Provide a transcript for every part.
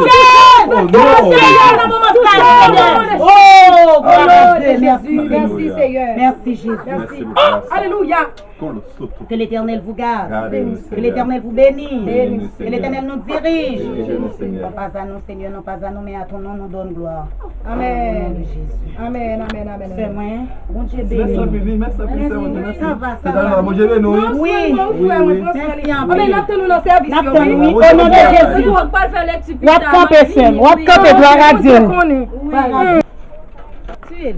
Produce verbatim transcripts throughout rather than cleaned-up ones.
Touche l! Touche l nan moman sa, Senyè! Oh, glwa a Dye! Mèsi, Jezi. Mèsi, Jezi. Mèsi. Alelouya! Que l'Éternel vous garde. Que l'Éternel vous bénisse. Que l'Éternel nous dirige. Non pas à nous, Seigneur, non pas à nous, mais à ton nom, nous donne gloire. Amen. Amen, amen, amen. Sè mwen, Bondye beni. Sa va, sa va. Bondye beni. Wi, wi. Mèsi anpil. N ap tann nou. O non de Jezi. W ap kanpe, sè m. W ap kanpe, glwa a Dye. Wi.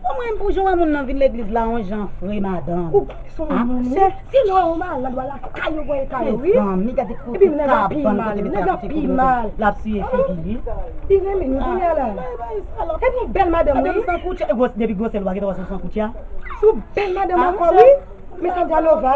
Kòman pou jan wè moun nan vin legliz la yon jan fre madanm? Ou pa son moun, wi. Se lè yo malad, w al lakay yo, voye kay yo, wi. Mezanmi, gade kote kabann kote mesye ap fouti kote l ap siye figi li. Li renmen nou kounye a la. Gade yon bèl madanm, wi. Madanm san koutcha, e gwos, depi gwosè l ou pa gentan wè se yon san koutcha. Se yon bèl madanm ankò, wi. Men se Djanova.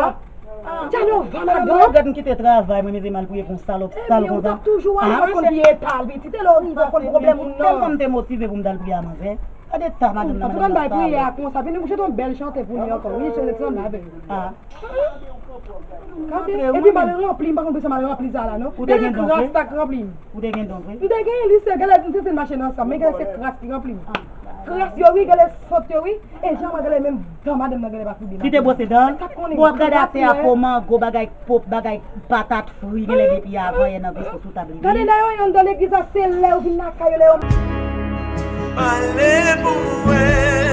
Djanova, madanm. Gad m kite travay mwen, mezanmi, al priye pou yon salòp sal konsa. Ou t ap toujou al konn vye eta l, pitit, e lè w rive w konn pwoblèm moun nan. Tèlman m te motive pou m t al priye a manzè. Gade ta madanm nan. Antouka, n bay priyè a konsa. Vini, ou jete yon bèl chante pou li ankò. Wi, chante ansanm avè nou. Ah. Gade, epi mal ranpli, m pa konn poukisa mal ranpli sa la, non. Ou te gen don vre? Gade kras sa k ranpli m. Ou te gen don vre? M te gen li, se gade, m te fin mache nan ansanm, men gade se kras ki ranpli m. Kras yo, wi, gade sot yo, wi. E jan mwen gade menm dan madanm nan gade pa foubi. Li te bwose dan l? Bon, w ap gade atè a, po mango, bagay, po, bagay patat fri, genlè depi avan yè nan veso sou tab li. Gade la yo, anndan legliz la, se lè yo vin lakay yo, lè yo. Ale pou mwen.